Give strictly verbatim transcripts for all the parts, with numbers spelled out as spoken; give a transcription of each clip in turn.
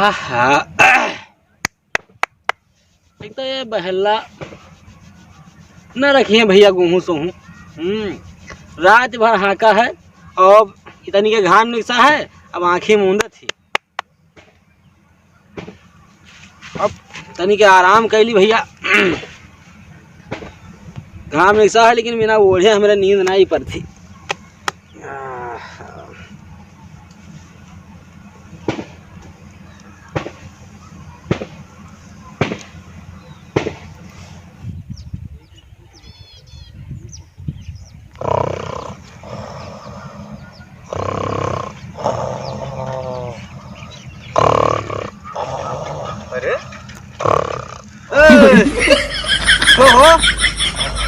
आहा। एक तो ये बहल्ला न रखिए भइया, गोहूँ सोहूँ। हम्म, रात भर हाँका है, अब इतनी के घाम निकसा है, अब आँखी मूंदत ही। अब तनी के आराम कैली भइया। घाम ऐसा है, लेकिन बिना ओढ़े हमरा नींद नाहीं परती। अरे, ए, हो, हो,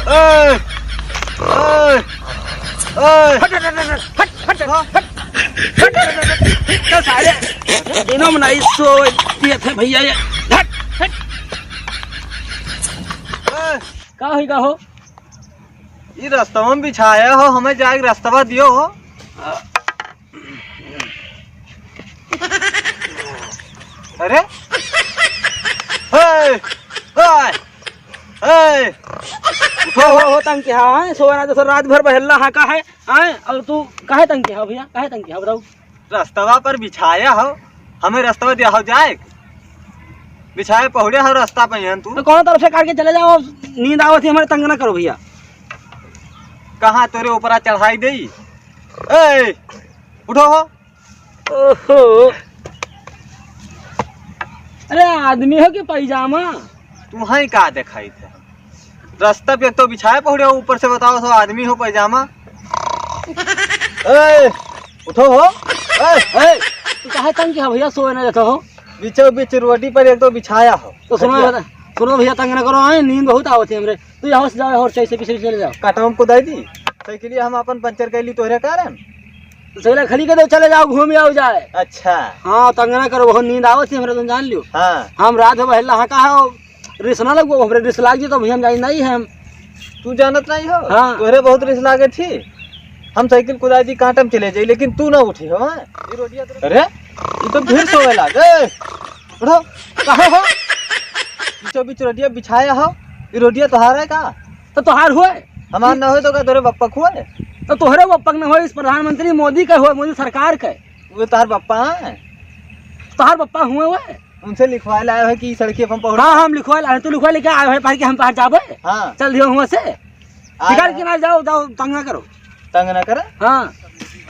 ए, ए, ए। हट, हट, हट, हट, हट, हट, हट। हाँ? हट, हट, हट, हट। तो सारे दिनों में नहीं सो दिए थे भइया ये। हट, हट। ए। का होई, का हो? ई रस्तवा में बिछाया हो, हमें जाए के रस्तवा दियो हो। अरे, हे, हे, हे, उठो हो। हो, हो, तंग किहा, हैं? सोना तो सर रात भर बहल्ला हाँका है, हैं? और तू काहे तंग किहा भइया, काहे तंग किहा, बताओ? रस्तवा पर बिछाया हो, हमें रस्तवा दिया हो जाए। बिछाए पहुड़े हो रस्ता पे हैं तू। तो कौनो तरफ से काट के चले जाओ, नींद आवत ही, हमारे तंग ना करो भइया। कहाँ तोरे ऊपरा चढ़ाई देई? ए, उठो हो। ओहो। अरे आदमी हो कि पैजामा? तू हैं का देखाई थे? रस्ता पे तो बिछाए पहुड़े हो, ऊपर से बताओ तो आदमी हो पैजामा। ए, उठो हो। ए, ए, तू काहे तंग किहा भइया, सोए ना देता हो? बीचों बीच रोटी पर एक तो बिछाया हो। तो सुनो खटिया। बता, सुनो भइया, तंग ना करो, आए, नींद बहुत आवत है हमरे। तू यहाँ से जाओ और सही से पीछे चले जाओ। काटवा में कुदाई दी। साइकिलिया हम अपन पंचर कैली तोहरे कारण। तो सगला खली के दो, चले जाओ, घूम आओ जाए। अच्छा। हाँ, तंग ना करो, बहुत नींद आवत है हमरे, तुम जान लियो। हाँ। हम रात भर बहल्ला हाँका है, रिस ना लगो, हमरे रिस लाग जी तो भइया हम जाई नहीं है हम। तू जानत नहीं हो? हाँ। तोहरे बहुत रिस लागे थी। हम साइकिल कुदाई दी, कांटा में चले जाई, लेकिन तू ना उठी हो, हाँ? अरे, ये तो फिर सोवे लाग। ए, उठो। काहे हो? बीचों बीच रोटिया बिछाया हो, ये रोटिया तोहार है का? तो तोहार हुए? हमार ना होए तो का तोरे बप्पा खुए? तो तोहरे बप्पा के ना होए, इस प्रधानमंत्री मोदी का हुए, मोदी सरकार का। वो तोहार बप्पा है? तोहार बप्पा हुए हुए? उनसे लिखवाए लाए है कि सड़किया पर पहुँच। हाँ, हम लिखवाए लाए, तू लिखवाए लेके आए है, भाई कि हम बाहर जाबे। हाँ। चल दियो हुआ से। आ निकाल रहा। के ना जाओ, जाओ, तंग ना करो। तंग ना करे? हाँ।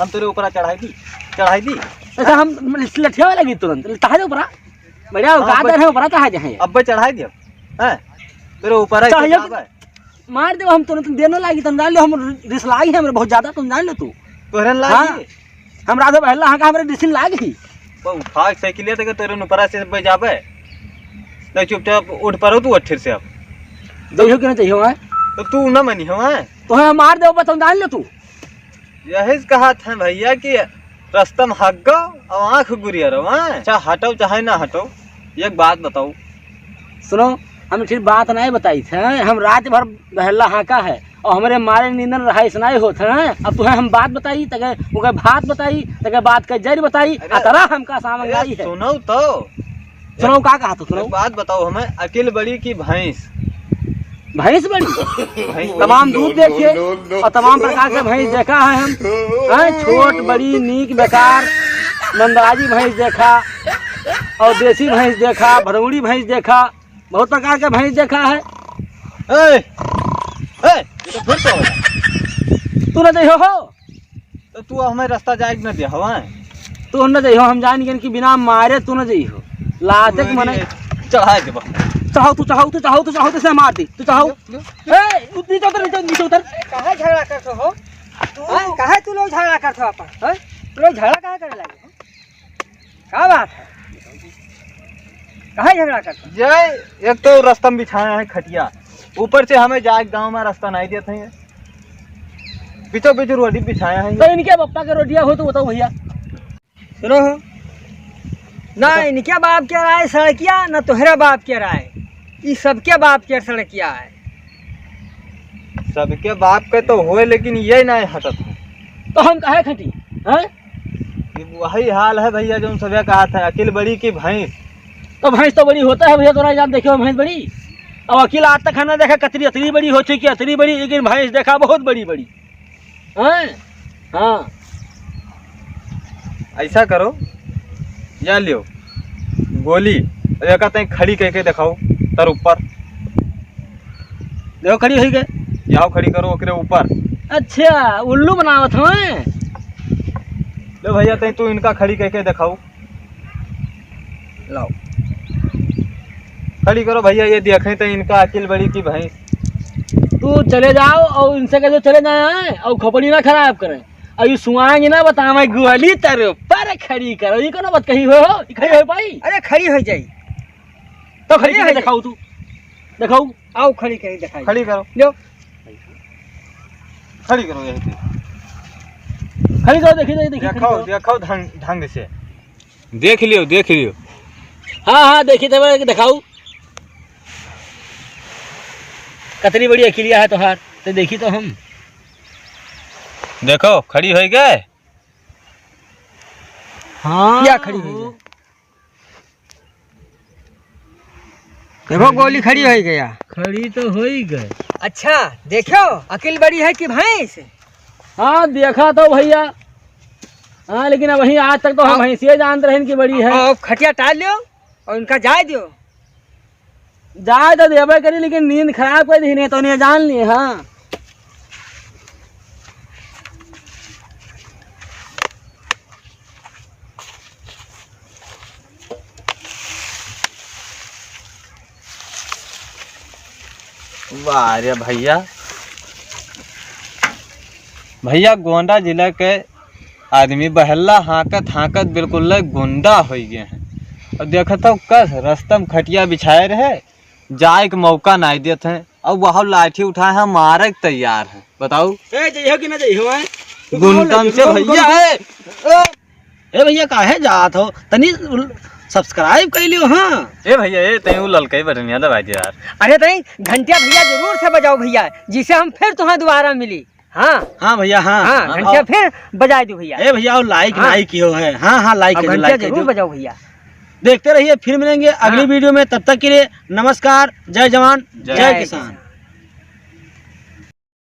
हम तोरे ऊपर चढ़ाई दी, चढ़ाई दी। ऐसा हम लठिया वाला गीत तुरंत, तहारे ऊपर। बढ़िया, हाँ, का बस। दर है, ऊपर कहाँ जाए? अब्बे चढ़ाई दियो। हैं? तेरे ऊपर है, चढ़ाई चढ़ावे। मार देबो हम तुरंत, देने लागी, तुम जान लो, हम रिस लागी है हमरे बहुत ज्यादा, तुम जान लो तू। तोहरे न लागी? हाँ। हम राधे बहला हाँ का हमरे डिसिन लागी। तो उठा साइकिलिया तक तोरे ऊपर से बजाबे। नहीं चुपचाप उठ पड़ो तू अच्छे से अब। जइहो कि ना जइहो, हैं? तो तू ना मनी हो, हैं? तो हम मार देबो, तुम जान लो तू। यही से कहा था भैया कि रस्ता में हग गो और आँख गुरिया रहो, हैं? अच्छा, हटो चाहे ना हटो, एक बात बताओ। सुनो, हम ठीक बात नहीं बताई थे, हम रात भर बहला हाँका है और हमरे मारे नींदन रहा, ऐसा नहीं होत है। अब तुम्हें हम बात बताई, तके ओके बात बताई, तके बात के जर बताई, अरे, अतरा हमका सामंगाई अरे, है। सुनो तो। सुनाओ, का कहा तो सुनाओ। एक बात बताओ हमें, अकिल बड़ी की भैंस? भैंस बड़ी? भैंस। तमाम दूध देखिए और तमाम प्रकार के भैंस देखा है हम। हैं, छोट, बड़ी, नीक, बेकार, नंदराजी भैंस देखा और देसी भैंस देखा, भरौड़ी भैंस देखा, बहुत प्रकार के भैंस देखा है। ए, ए, ये तो फिर तो हो गया। तू ना जइहो हो। तो तू हमें रास्ता जाए के न दे हवा। तू न जइहो, हम जान गए कि बिना मारे तू न जइहो। लाते के मने चढ़ाए देबा। चढ़ाओ तू, चढ़ाओ तू, चढ़ाओ तू, चढ़ाओ तू, से मार दी। तू चढ़ाओ। लो, लो। ए, नीचे उतर, नीचे, नीचे उतर। काहे झगड़ा करत हो? तू हाँ? काहे तू लोग झगड़ा करत हो अपन? हैं? तू लोग झगड़ा काहे करे लगे? का बात है? काहे झगड़ा करत हो? ये एक तो रास्ता में बिछाया है खटिया, ऊपर से हमें जाए गाँव में रास्ता नहीं देते हैं। बीचों बीच रोटी बिछाया है। तो इनके बप्पा के रोटिया हो तो बताओ भैया। सुनो हो। ना बताओ। इनके बाप के राय सड़किया, ना तोहरा बाप के राय। ई सबके बाप के सड़किया है। सबके बाप के तो होए, लेकिन ये नहीं हटत है। तो हम काहे खटी? हैं? ये वही हाल है भइया, जौन सबे कहत है, अकिल बड़ी कि भैंस। तो भैंस तो बड़ी होत है भइया, तोरा जान देखे हो भैंस बड़ी? अब अकिल आज तक हम ना देखा, कतरी अतरी बड़ी हो चुकी, अतरी बड़ी, लेकिन भैंस देखा बहुत बड़ी बड़ी। हैं? हाँ। ऐसा करो, या लियो गोली, और एका तैं खड़ी कइके देखाओ, तर ऊपर। देखो, खड़ी होइ गए। याओ, खड़ी करो ओकरे ऊपर। अच्छा, उल्लू बनावत हवे। ले भइया, तैं तू इनका खड़ी कइके देखाओ। लाओ। खड़ी करो भइया, ये देखे तो इनका अकिल बड़ी कि भैंस। तू चले जाओ और इनसे कह दो चले जाए और खोपड़ी ना खराब करें। और ये सुआंग ना बतावे, गोली तर पर खड़ी करो। ये कोनो बात कही हो, ये खड़ी हो पाई? अरे, खड़ी हो जाई। तो खड़ी खड़ी करके हो जाई। देखाओ तू, देखाओ। आओ, खड़ी करी देखाई। खड़ी करो। लो। खड़ी करो यहीं पे। खड़ी करो, देखी, देखी, देखी, खड़ी देखाओ, करो। देखाओ ढंग, ढंग से। देख लियो, देख लियो। हाँ, हाँ, देखी तो मैं देखाऊ। कतरी बड़ी अकिलिया है तोहार, तो देखी तो हम। देखो, खड़ी होइ गए। हाँ, या खड़ी होइ गए। देखो, गोली खड़ी होइ गया। खड़ी तो होइ गए। अच्छा, देखो, अकिल बड़ी है कि भैंस? हाँ, देखा तो भइया। हाँ, लेकिन अब वहीं आज तक तो हम अब भैंसिए जानत रहन कि बड़ी है। अब खटिया टाल लियो और इनका जाए दियो। जाए तो देबे करी, लेकिन नींद खराब कर दी, नहीं तो नहीं जान लिए। हाँ। वाह रे भइया, भइया गोंडा जिला के आदमी बहल्ला हाँकत हाँकत बिल्कुल ले गुंडा होइ गए हैं। और देखत हो कस रस्ता में खटिया बिछाए रहे, जाए के मौका नाहीं देत हैं। अब वह लाठी उठाए हैं, मारे के तैयार हैं। बताओ। ए, जइहो कि ना जइहो, हैं? गुंडन से भइया है। ए, ए भइया, काहे जात हो? तनी subscribe कइ लियो, हाँ। ए भइया, ए, तैं उ ललकई बटनिया दबाइ दे यार। अरे, तैं घंटिया भइया जरूर से बजाओ भइया, जिससे हम फिर तुम्हें दोबारा मिली। हाँ। हाँ भइया, हाँ। हाँ, हाँ, घंटिया और फिर बजाइ दो भइया। ए भइया, और like हाँ। नाहीं कियो है। हाँ, हाँ, like अब कइ दो, घंटिया like कइ जरूर दो। बजाओ भइया। देखते रहिए, फिर मिलेंगे अगली हाँ। video में। तब तक के लिए नमस्कार, जय जवान, जय जय किसान। किसान।